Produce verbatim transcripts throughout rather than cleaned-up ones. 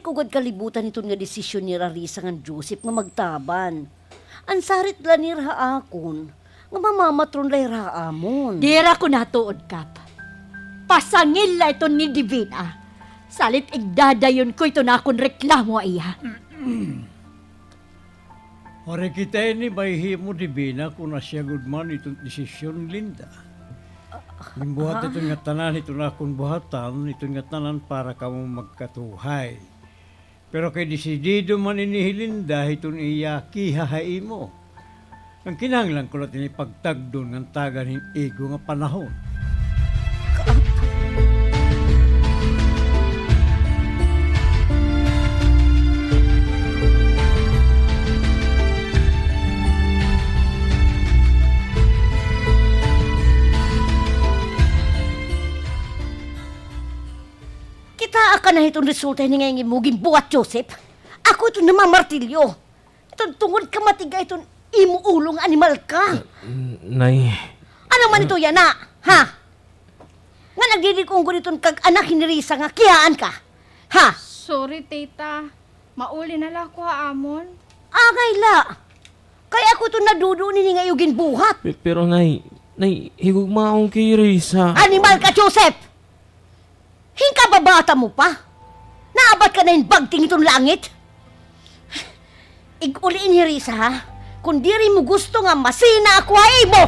ko gad kalibutan iton nga desisyon nira Risa ngan Joseph nga magtaban. An sarit la nira ha akon, nga mamamatron la hira ha amon. Diri ako natuod, Kap. Pasangil la iton ni Divina. Salit igdadayon ko iton akon reklamo ha iya. Waray kita ini mahihimo, Divina, kon asya gud man iton desisyon, Linda. Ginbuhat iton nga tanan, iton akon buhatan, iton nga tanan para kamo magkatuhay. Pero kay desidido man ini hi Linda hiton iya kiha ha imo. An kinahanglan ko la ini pagtagdon ngan tagan hin igo nga panahon. Kitaa ka na hiton resulta hini nga imo ginbuhat, Joseph. Ako iton namamartilyo. Iton tungod ka matiga iton imo ulo nga animal ka. Nay. Ano man ito yana, ha? Nga nagdidig-on gud iton kag-anak hini Risa nga kihaan ka, ha? Sorry, tita. Mauli na la ako ha amon. Angay la. Kay ako iton naduduon hini nga iyo ginbuhat. Pe-, pero, Nay, Nay, higugmaon ko hi Risa. Animal ka, Joseph! Hinkababata mo pa? Naabat ka na hin bagting hiton langit? Ig-uli ini, Risa, ha? Kon diri mo gusto nga masina ako ha imo!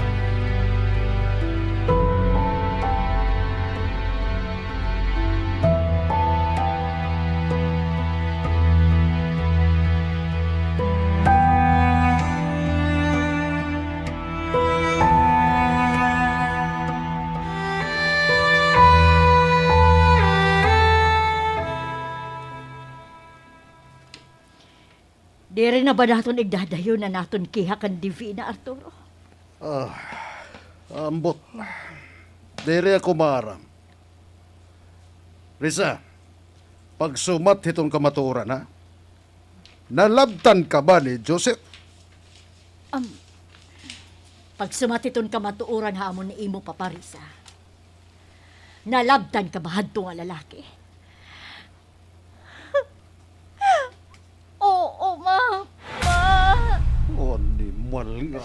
Diri na ba naton igdadayon an aton kiha kan Divina, Arturo? Ah, ambot. Diri ako maaram. Risa, pagsumat hiton kamatuoran, ha? Nalabtan ka ba ni Joseph? Um, pagsumat hiton kamatuoran ha amon ni imo papa, Risa. Nalabtan ka ba hadto nga lalaki? Oo, ma. Ma. Animal nga.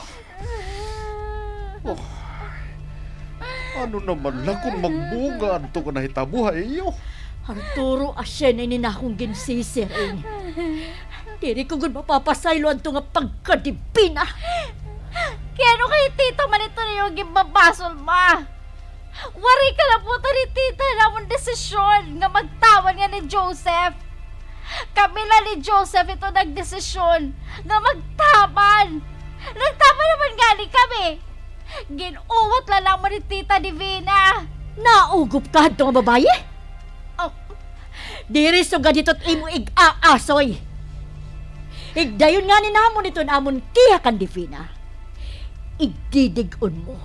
Oh. Ano naman la kon magbunga adto nga nahitabo ha iyo? Arturo, asya na ini nga akon ginsisiring. Diri ko gud mapapasaylo adto nga pagkadibina. Kay ano kay tita man ito niyo ginbabasol, ma? Waray kalabutan ni tita an amon desisyon nga magtaban ngan ni Joseph. Kami la ni Joseph ito nagdesisyon nga magtaban. Nagtaban naman ngani kami. Gin-uwat la namon ni Tita Divina. Naugop ka hadto nga babaye? Oh. Diri sugad hito it imo ig-aasoy. Igdayon ngani namon iton amon kiha kan Divina. Igdidig-on mo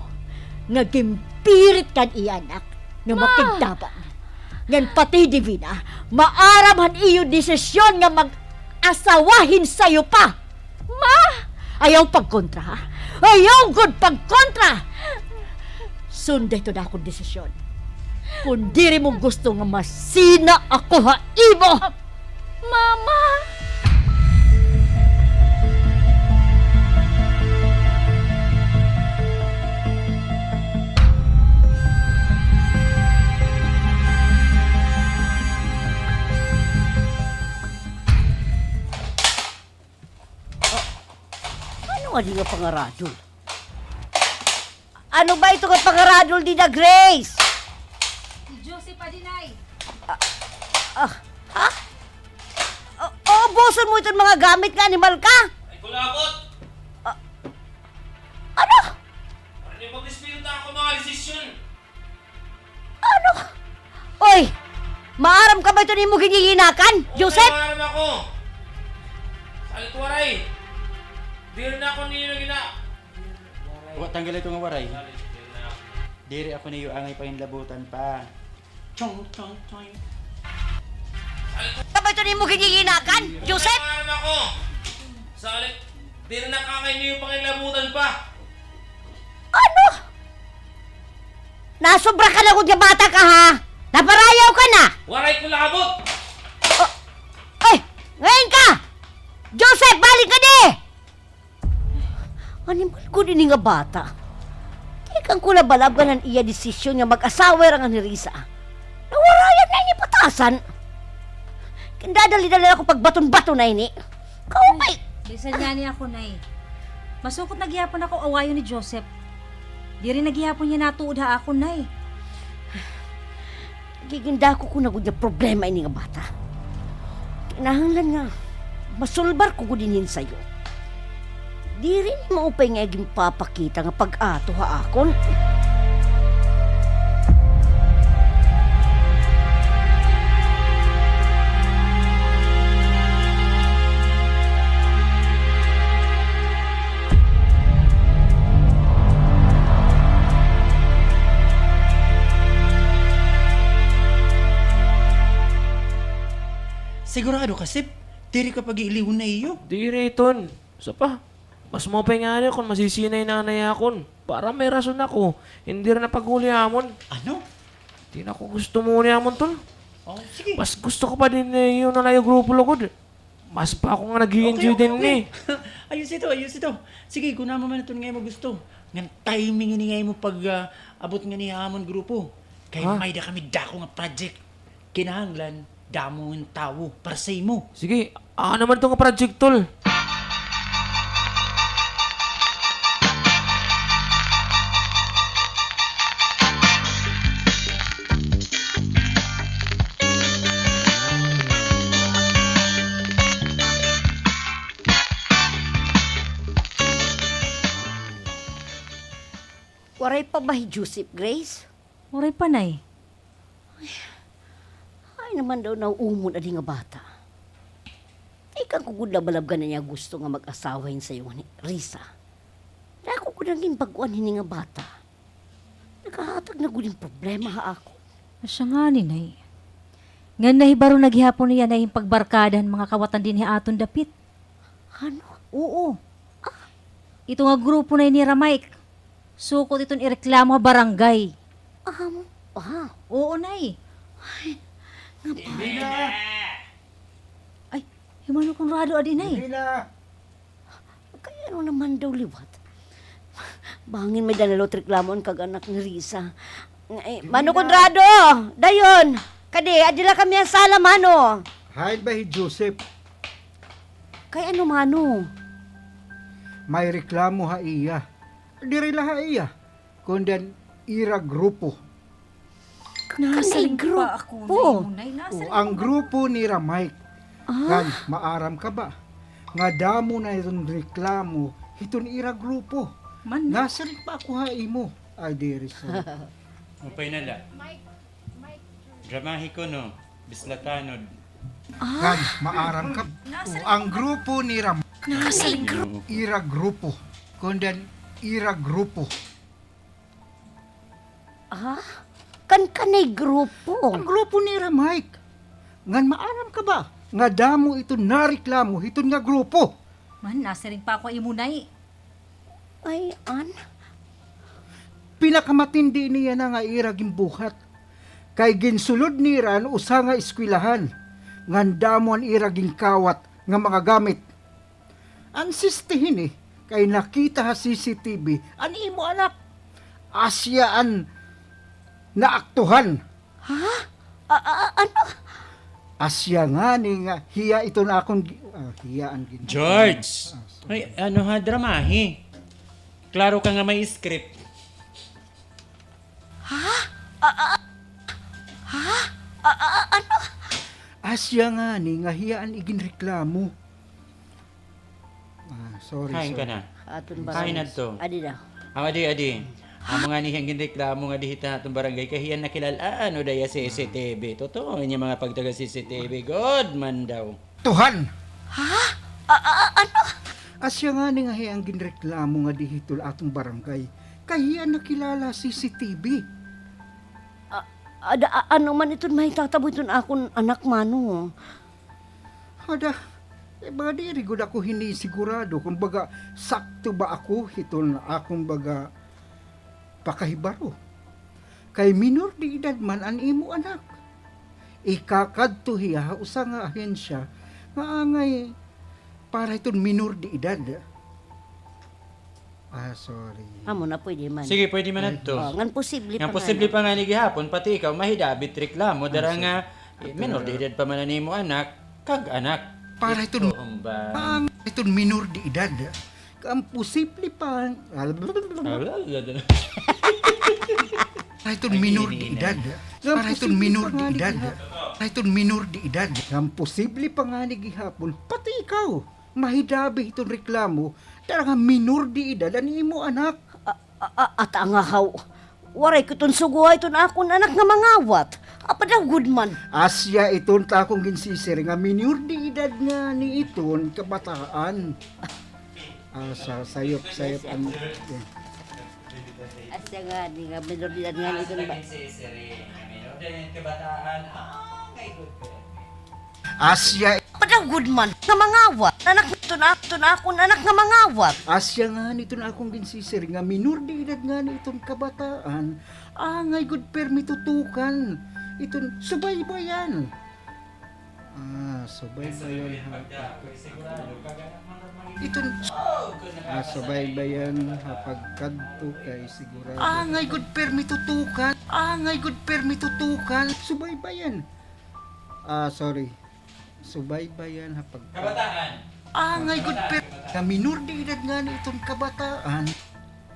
nga ginpirit kan iya anak nga makigtaban. Ngan pati Divina, maaram han iyo desisyon nga mag-asawa hin sayo pa. Ma! Ayaw pagkontra, ha? Ayaw gud pagkontra! Sunda ito na akon desisyon. Kon diri mo gusto nga masina ako ha imo! Ah, Mama! Ah, ano nga di nga pangaradol? Ano ba ito nga pangaradol dida, Grace? Si Josie pa dinay. Ah, ah, ha? O, ubuson mo iton mga gamit nga animal ka? Ay, kulabot! Ah, ano? Ano yung pag-espiritu ako mga desisyon? Ano? Oy! Maaram ka ba ito nimo giniginakan, Joseph? Maaram ako. Salit waray. Diri na ako ninyo gina- Wa, tanggal ito nga waray. Diri ako niyo angay panginlabutan pa. Chong, chong, chong. Ka ba ito nimo giniginakan, Joseph? Maaram ako. Salit, diri na ka angay niyo panginlabutan pa. Ano? Nasobra ka na gud nga bata ka, ha? Naparayaw ka na! Waray ko labot! Oh, Ngain ka! Joseph, balik ngadi! Animal gud ini nga bata. Tikang ko nabalabgan an iya desisyon nga mag-asawa hira nga ni Risa. Nawarayan na ini patasan. Gindadali-dali ako pagbaton-baton na ini. Kaupay! Bisan ngani ako, Nay. Masukot na gihapon ako awayon ni Joseph. Diri na gihapon hiya natuod ha akon, Nay. Gigindako ko na gud nga problema ini nga bata. Kinahanglan nga masulbar ko gud ini hin sayo. Diri ni maupay nga iya ginpapakita nga pag-ato ha akon. Sigurado ka, Sip? Diri ka pag-iiliw na iyo? Diri, Ton. Usa pa, mas maupay ngani kon masisinay nanay ha akon. Para may rason ako, hindi hira na paghuli ha amon. Ano? Di na ako gusto mahuli ha amon, Ton. Oh, sige. Mas gusto ko pa dinhi ha iyo na la-iyo grupo lugod. Mas pa ako nga nag-e-enjoy dinhi. Ayos ito, ayos ito. Sige, kon amo man iton nga imo gusto. Ngan timing ini nga imo pag, ah, abot ngani ha amon grupo. Kay may-ada kami dako nga project. Kinahanglan damo nga tawo para sa imo. Sige, ano man ito nga project, Tol? Waray pa ba hi Joseph, Grace? Waray pa, Nay. Ay, ay naman daw nauumon adi nga bata. Tikang ko gud nabalabgan an iya gusto nga mag-asawa hin sayo ni Risa. Dako gud an ginbag-ohan hini nga bata. Nakahatag na gud hin problema ha akon. Asya ngani, Nay. Ngan nahibaro na gihapon niya na hin pagbarkada han mga kawatan dinhi ha aton dapit. Ano? Oo. Ito nga grupo, Nay, ni Ra Mike. Sukot iton ireklamo ha barangay. Amo pa? Oo, Nay. Ay, nga ba? Ay, hi Mano Conrado adi, Nay. Kay ano naman daw liwat? Bangin may-ada na liwat reklamo an kag-anak ni Risa. Ay, Mano Conrado! Dayon! Kadi, adi la kami ha sala, Mano. Hain ba hi Joseph? Kay ano, Mano? May reklamo ha iya. Diri la ha iya, kundi han ira grupo. Nasiring pa ako, Nay, Nay, nasiring pa ako. O, an grupo ni Ra Mike. Ngan maaram ka ba nga damo na iton reklamo hiton ira grupo? Nasiring pa ako ha imo. Ay, diri, sorry. Upay na la. Dramahe kuno, bislatanod. Ngan maaram ka ba? O, an grupo ni Ra Mike. Ira grupo. Kundi han ira grupo. Ah? Kan kanay grupo? An grupo ni Ra Mike. Ngan maaram ka ba nga damo iton nareklamo hiton nga grupo? Man, nasiring pa ako ha imo, Nay. Ay, an? Pinakamatindi niya na nga ira ginbuhat. Kay ginsulod nira an usa nga eskwelahan, ngan damo an ira ginkawat nga mga gamit. An siste hini kay nakita ha C C T V an imo anak. Asya an naaktuhan. Ha? A, a, a, ano? Asya ngani nga hiya iton akon gi-, ah, hiya an gin- George! Ah, sorry. Ay, ano ha, dramahe? Klaro ka nga may script. Ha? A, a, a, ha? A, a, a, ano? Asya ngani nga hiya an iginreklamo. Ah, sorry, sorry. Hain ka na? Aton barangay. Hain adto? Adi daw. Aw, adi, adi. Amo ngani hiya an ginreklamo nga dihita ha aton barangay kay hiya an nakilal-an uday ha C C T V. Totoo ini mga pagtaga C C T V. Good man daw. Tuhan! Ha? A, a, a, ano? Asya ngani nga hiya an ginreklamo nga dihito ha aton barangay kay hiya an nakilala ha C C T V. A, ada, a, ano man iton mahitatabo hiton akon anak, Mano? Ada, eh, baga diri gud ako hini sigurado kon baga sakto ba ako hiton akon baga pakahibaro. Kay minor de edad man an imo anak. Ikakadto hiya ha usa nga ahensya Maangay para hiton minor de edad. Ah, sorry. Amo na, pwede man. Sige, pwede man adto. Oh, ngan posible pa ngani gihapon, pati ikaw, mahidabi it reklamo, dara nga, eh, minor de edad pa man an imo anak, kag anak. Para hiton, para hiton minor de edad. Ngan posible pa, para hiton minor de edad. Para hiton minor de edad. Para hiton minor de edad. Ngan posible pa ngani gihapon, pati ikaw, mahidabi hiton reklamo, dara nga minor de edad an imo anak. A, a, a, at angahaw. Waray ko iton sugoa iton akon anak nga mangawat. Apa daw gud man? Asya iton ta akon ginsisiring nga minor de edad ngani iton kabataan. Ah, sa, sayop, sayop an, asya ngani nga minor de edad ngani iton ba? Asya. Apa daw gud man nga mangawat? Anak iton ak-, iton akon anak nga mangawat. Asya ngani iton akon ginsisiring nga minor de edad ngani iton kabataan. Angay gud pirmi tutukan. Iton subaybayan. Ah, subaybayan ha pag-, iton, ah, subaybayan ha pagkadto kay sigurado. Angay gud pirmi tutukan. Angay gud pirmi tutukan. Subaybayan. Ah, sorry. Subaybayan ha pag-, kabataan. Angay gud pirmi nga minor de edad ngani iton kabataan.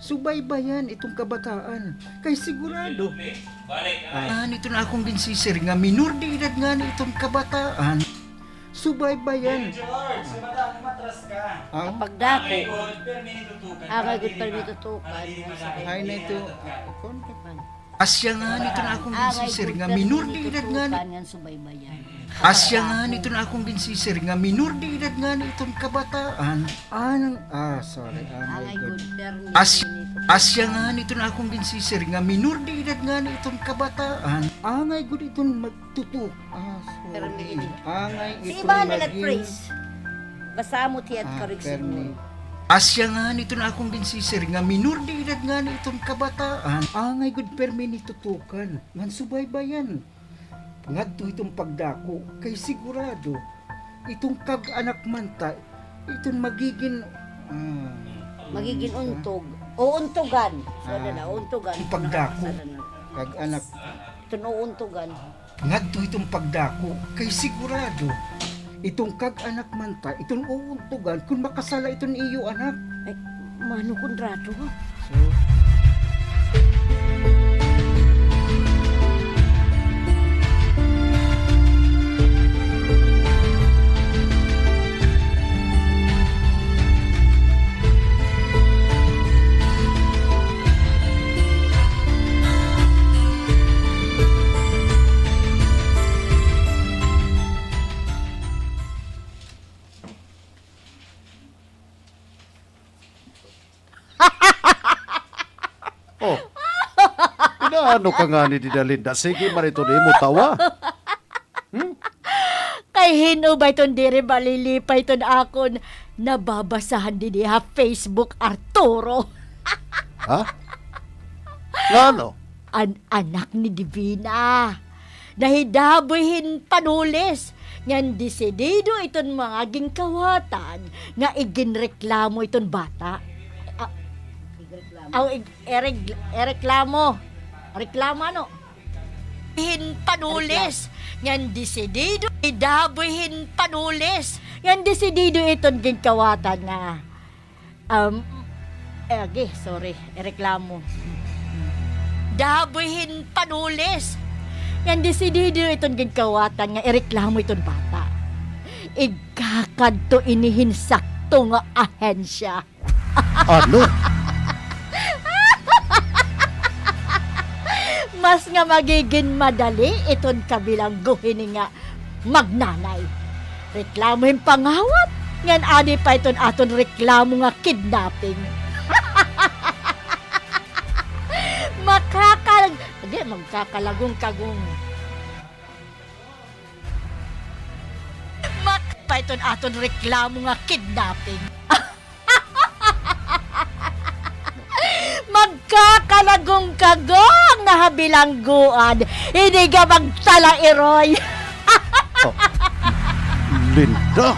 Subaybayan iton kabataan. Kay sigurado. Ah, ngani iton akon ginsisiring nga minor de edad ngani iton kabataan. Subaybayan. Aw? Pagdako. Angay gud pirmi tutukan. Ay, na ito. Asya ngani iton akon ginsisiring nga minor de edad ngani. Ngan subaybayan. Asya ngani iton akon ginsisiring nga minor de edad ngani iton kabataan. Anang, ah, sorry. Angay gud. As-, asya ngani iton akon ginsisiring nga minor de edad ngani iton kabataan. Angay gud iton magtutuk. Ah, sorry. Angay iton magin-, basa mo tiyan, ah, correction mo. Asya ngani iton akon ginsisiring nga minor de edad ngani iton kabataan. Angay gud pirmi ni tutukan. Ngan subaybayan. Ngadto iton pagdako, kay sigurado, iton kag-anak man ta, iton magigin, ah, magigin untog. O untugan. Sa, ah, na, untugan. Pagdako, kag-anak. Iton uuntugan. Ngadto iton pagdako, kay sigurado, iton kag-anak man ta, iton uuntugan, kon makasala iton iyo anak. Ay, Mano Konrado. So, Oh. Inaano ka ngani dida, Linda? Sige man iton imo tawa. Hmm? Kay hin-o ba iton diri malilipay iton akon nababasahan didi ha Facebook, Arturo? Ha? Ngano? An anak ni Divina. Nahidaboy hin panulis, ngan desidido iton mga ginkawatan nga iginreklamo iton bata. Ah, aw, ig-, ereg-, ereklamo. Reklamo, ano? Hin panulis, ngan desidido, nahidaboy hin panulis, ngan desidido iton ginkawatan nga Um, eh, agi, sorry, ireklamo. Daboy hin panulis. Ngan desidido iton ginkawatan nga ireklamo iton bata. Igkakadto ini hin sakto nga ahensya. Ano? Mas nga magigin madali iton kabilanggo hini nga magnanay. Reklamo hin pangawat, ngan adi pa iton aton reklamo nga kidnapping. Makakalag-, agi, magkakalagong-kagong. Mak-, pa iton aton reklamo nga kidnapping. Magkakalagong-kagong na ha bilangguan. Ini nga magtala, Iroy. Oh. Linda.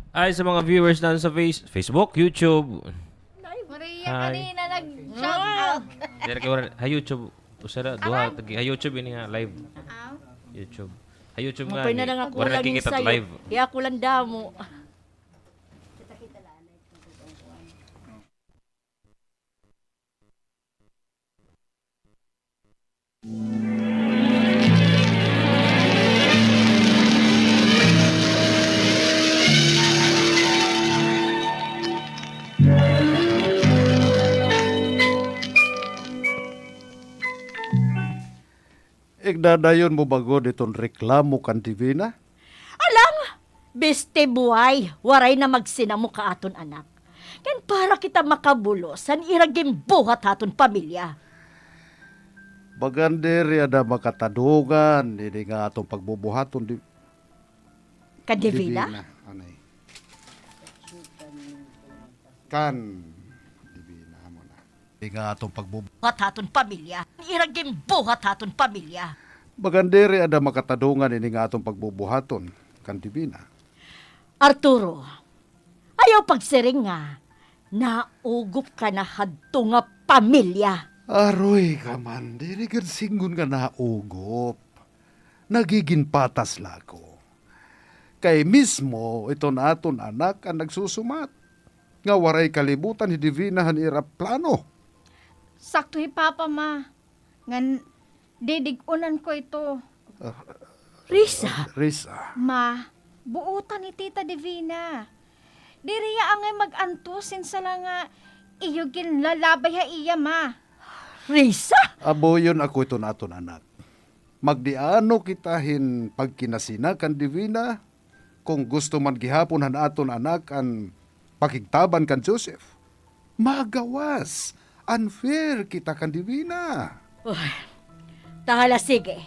Ay, sa mga viewers na sa Face-, Facebook, YouTube. Maria, hi. Kanina nag-shout out. Diri kay wala, ha YouTube, usa ra, duha, tagi, ha YouTube ini nga live. Ah. YouTube. Ha YouTube nga, wala nakikita live. Iya ko lang damo. Igdadayon mo ba gud iton reklamo kan Divina? Alang, biste buhay, waray na magsinamo ka aton anak. Ken para kita makabulos han ira ginbuhat ha aton pamilya. Bagan diri ada makatadungan ini nga aton pagbubuhaton di-, kan Divina? Divina, anay. Kan Divina, amo na. Ini nga aton pagbubuhat ha aton pamilya. Ira ginbuhat ha aton pamilya. Bagan diri ada makatadungan ini nga aton pagbubuhaton kan Divina. Arturo, ayaw pagsiring nga naugop ka na hadto nga pamilya. Aroy ka man, diri gud sidngon nga naugop. Nagiginpatas la ako. Kay mismo iton aton anak an nagsusumat nga waray kalibutan hi Divina han ira plano. Sakto hi Papa, Ma. Ngan didig-unan ko ito. Ah, Risa. Risa. Ma, buotan ni Tita Divina. Diri hiya angay mag-antos hin sala nga iyo ginlalabay ha iya, Ma. Risa? Abuyon ako iton aton anak. Magdiano kita hin pagkinasina kan Divina, kon gusto man gihapon han aton anak an pakigtaban kan Joseph. Magawas, unfair kita kan Divina. Uy, ta hala, sige.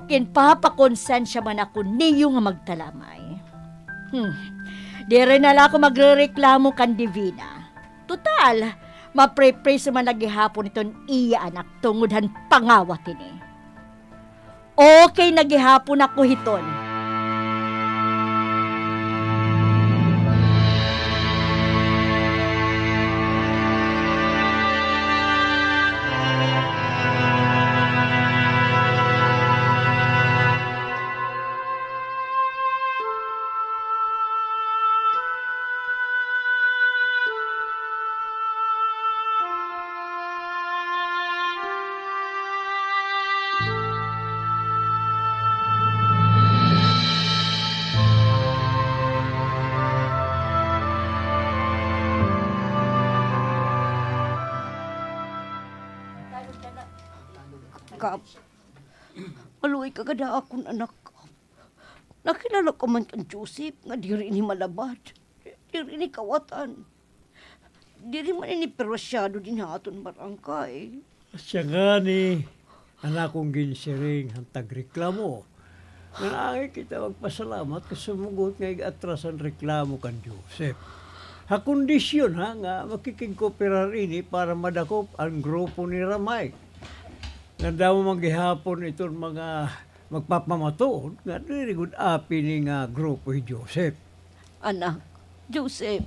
Ginpapakonsensya man ako niyo nga magtalamay. Hmm. Diri na la ako magrereklamo kan Divina. Total, mapripriso man la gihapon iton iya anak tungod han pangawat hini. Okay na gihapon ako hiton. Kap, maluoy ka gad ha akon anak, Kap. Nakilala ka man kan Joseph nga diri ini malabad, diri ini kawatan. Diri man ini perwasyado dinhi ha aton barangay. Asya ngani an akon ginsiring han tagreklamo nga naangay kita magpasalamat kay sumugod nga ig-atras an reklamo kan Joseph. Ha kondisyon, ha, nga makikigkooperar ini para madakop an grupo ni Ramay. Nga damo man gihapon iton mga magpapamatuod nga diri gud apin ini nga grupo hi Joseph. Anak, Joseph,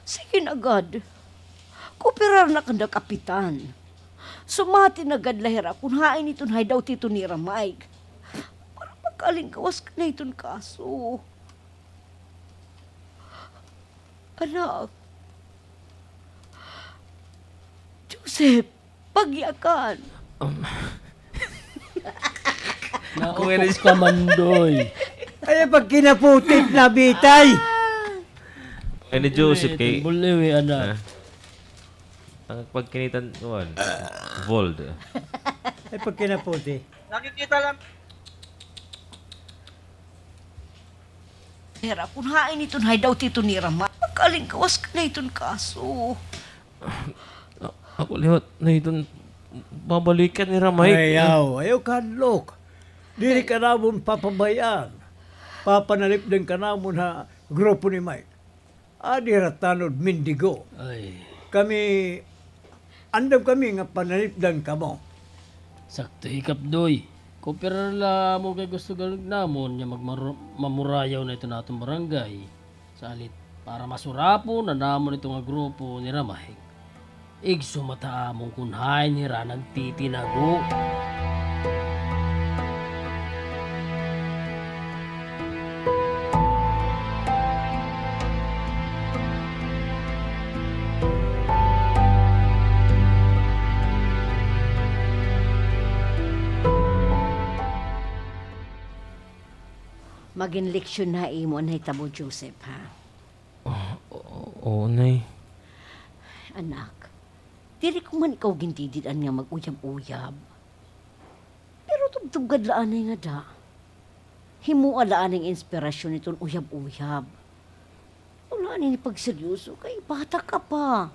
sige na gad. Kooperar na kanda kapitan. Sumati na gad la hira kon hain iton hideout hiton ni Ramay. Para makalingkawas ka na hiton kaso. Anak. Joseph, pagyakan. Um. Naukop ka man, Doy. Ay, pagkinaputi, labitay. Ay, ni Joseph kay buliwi, anak. Ah. An pagkinitan, kuan, Vold. Ay, pagkinaputi. Nakikita lang. Hira, kon hain iton hideout hiton ni Ramay. Kaling gawas ka na iton kaso. A-, ako liwat na iton babalikan ni Ramay. Ayaw, ayaw kahadlok. Diri ka namon papabay-an. Papanalipdan ka namon ha grupo ni Mike. Adi hira tanod mendigo. Ay. Kami, andam kami nga panalipdan kamo. Sakto hi Kap Doy. Kooperar la mo kay gusto gad namon nga magmaru-, mamurayaw na iton aton barangay. Salit, para masurapon na namon ito nga grupo ni Ramay. Igsumata amon kon hain hira nagtitinago. Magin leksyon na ha imo an nahitabo, Joseph, ha? O, o, oo, Nay. Anak, diri ko man ikaw gindidid-an nga mag-uyab-uyab. Pero tubtob gad la anay ngada. Himoa la anay nga inspirasyon iton uyab-uyab. Wala anay ni pagseryoso kay bata ka pa.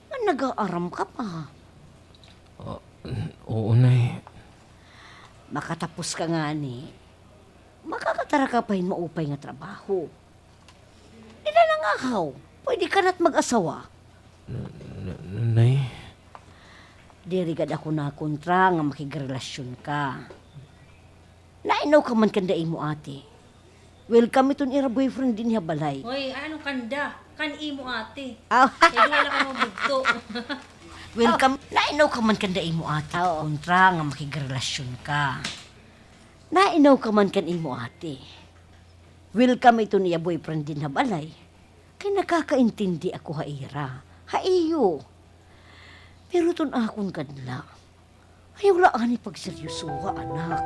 Ngan nag-aaram ka pa. Ah, oo, Nay. Makatapos ka ngani, makakatara ka pa hin maupay nga trabaho. Ina nangahaw, pwede ka na't mag-asawa. N-, n-, Nay? Diri gad ako nakontra nga makigrelasyon ka. Nainaw ka man kanda imo ate. Welcome iton ira boyfriend dinhi ha balay. Hoy, ano kanda? Kan imo ate. Aw. Kay duha la kamo bugto. Welcome. Nainaw ka man kanda imo ate. Aw. Kontra nga makigrelasyon ka. Nainaw ka man kan imo ate. Welcome iton iya boyfriend dinhi ha balay. Kay nakakaintindi ako ha ira. Ha iyo. Pero iton akon kadla, ayaw la anay pagseryosoha, anak.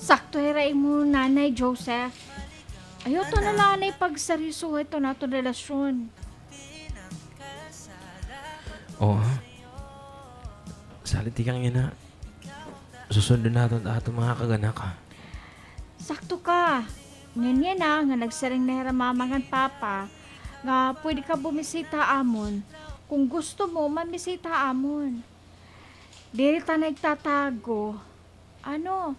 Sakto hira imo nanay, Joseph. Ayaw ta na la anay pagseryosoha iton aton relasyon. Oo. Salit tikang ina. Susundon naton an aton mga kag-anak, ha? Sakto ka. Ngan yana nga nagsiring na hira mama ngan papa nga pwede ka bumisita ha amon. Kon gusto mo, mamisita ha amon. Diri ta na igtatago. Ano?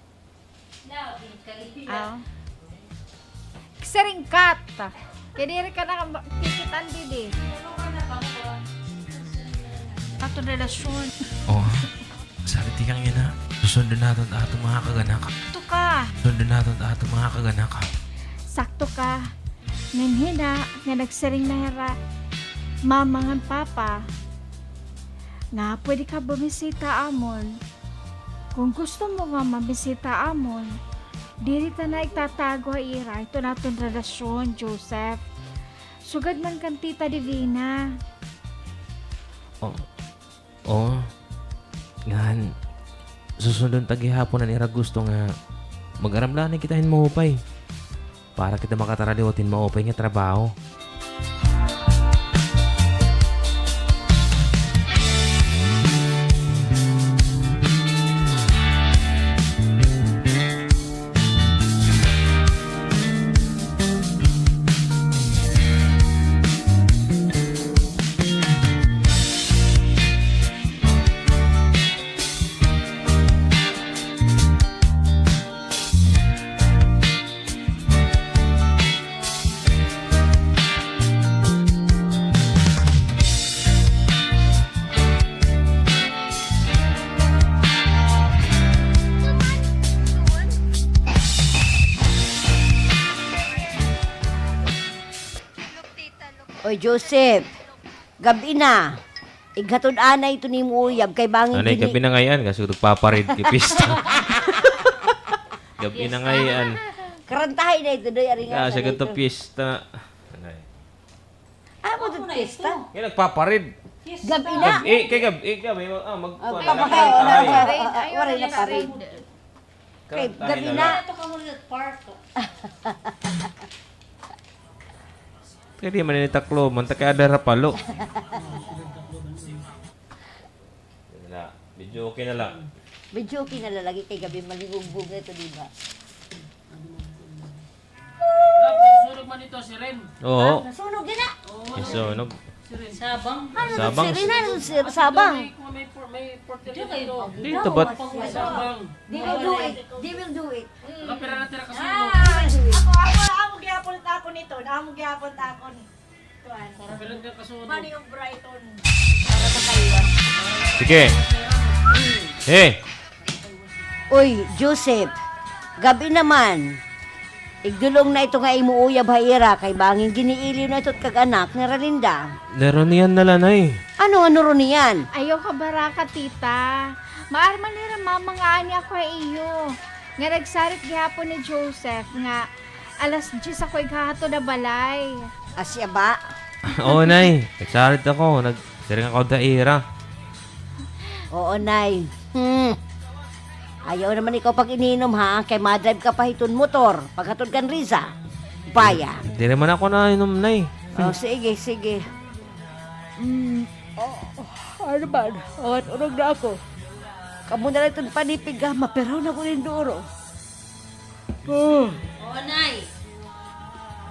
Aw. Siring kat. Kay diri ka na makikit-an didi. Aton relasyon. O, sabi tikang ina, susundon naton aton mga kag-anak. Sakto ka. Susundon naton aton mga kag-anak. Sakto ka. Ngan hina nga nagsiring na hira mama ngan papa nga pwede ka bumisita amon. Kon gusto mo nga mamisita amon, diri ta na igtatago ha ira iton aton relasyon, Joseph. Sugad man kan Tita Divina. O, o. Ngan, susundon ta gihapon an ira gusto nga mag-aram la anay kita hin maupay. Para kita makatara liwat hin maupay nga trabaho. Oy, Joseph, gab-i na. Ighatod anay ito nimo uyab kay bangin. Anay gab-i na ngay-an, kaso nagpaparid kay pista. Gab-i na ngay-an. Karantahay na ito, doy, ari nga. Ah, sa ganito piyesta. Anay. Ah, mo ito piyesta? Kaya nagpaparid. Gab-i na. Gab-i, kay gab-i, gab-i, ah, mag-, ah, waray na parid. Kay gab-i na. Kay di man ini taklo, man ta kay ada ra palo. Yan na. Medyo okay na la. Medyo okay na la lagi kay gab-i malingugbog na ito, di ba? Nasunog man ito, siren. Oo. Nasunog din na. Nasunog. Siren. Sabang. Ano, siren? Ano, sir? Sabang. May por-, may porte dito. Dito ba? Sabang. They will do it. They will do it. Kapira na tira kasunog. Ah, ako, ako, amo gyapon takon ito. Amo gyapon takon. Kuan. Kapira na tira kasunog. Money of Brighton. Sige. Eh. Uy, Joseph. Gab-i naman. Igdulong na ito nga imo uyab ha ira kay bangin giniiliw na ito kag anak ni Ralinda. Narunian na la, Nay. Ano, ano runian? Ayaw kabaraka, tita. Maarman nira mama nga ani ako ha iyo. Nga nagsarit gihapon ni Joseph nga alas diyes ako ighahatod ha balay. Asya ba? Oo, Nay. Nagsarit ako. Nagsiring ako ha ira. Oo, Nay. Hmm. Ayaw naman ikaw pag-ininom, ha? Kay madrive ka pa hiton motor. Paghatod kan Riza. Baya. Diri man ako nainom, Nay. Oh, sige, sige. Mm. Oh, ano ba? Urog na ako. Kamo na la iton panipig, ha? Mapiraw na ko nin duro. Oh. Oo, Nay.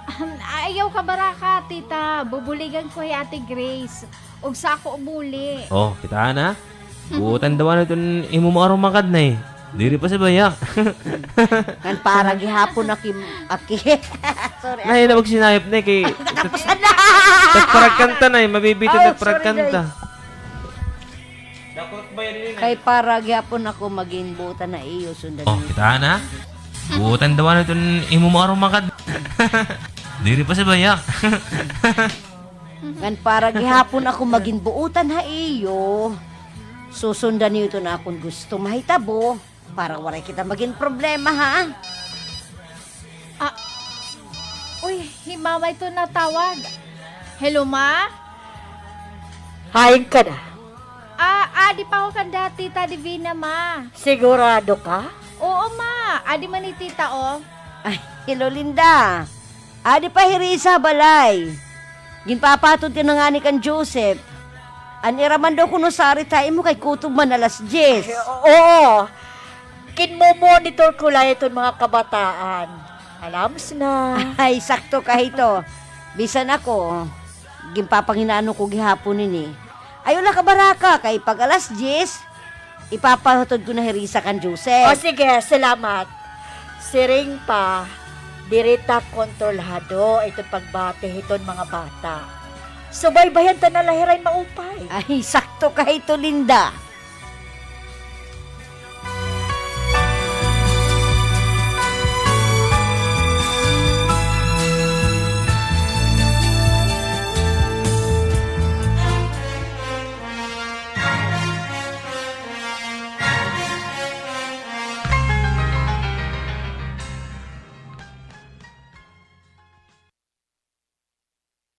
Ahm, ayaw kabaraka, tita. Bubuligan ko hi Ate Grace. Ug sa ako buli. Oh, kita na. Buotan daw ano iton imo maarumakad, Nay. Diri pa sa baya. Kan para gihapon aki, aki. Sorry. Nay, na magsinayop, Nay, kay tagparag kanta, Nay, mabibitin tagparag kanta. Kay para gihapon ako magin buotan ha iyo, sundan. Oh, kita na. Buotan daw ano iton imo maarumakad. Diri pa sa baya. Ngan para gihapon ako magin buotan ha iyo, susundan niyo iton akon gusto mahitabo para waray kita magin problema, ha? Ah, uy, hi Mama ito natawag. Hello, Ma? Hain ka na? Ah, adi pa ako kanda Tita Divina, Ma. Sigurado ka? Oo, Ma. Adi man hi Tita, oh. Ay, hello, Linda. Adi pa hi Risa ha balay. Ginpapahatod ka na ngani kan Joseph. An ira man daw kuno sarit ha imo kay kutob man alas diyes. Ay, oo. Ginmo-monitor ko la iton mga kabataan. Alamos na. Ay, sakto ka hito. Bisan ako, ginpapanginano ko gihapon ini. Ayaw la kabaraka, kay pag alas diyes, ipapahatod ko na hi Risa kan Joseph. O, sige, salamat. Siring pa, diri ta kontrolhado iton pagbati hiton mga bata. Subaybayan ta na la hiray maupay. Ay, sakto ka hito, Linda.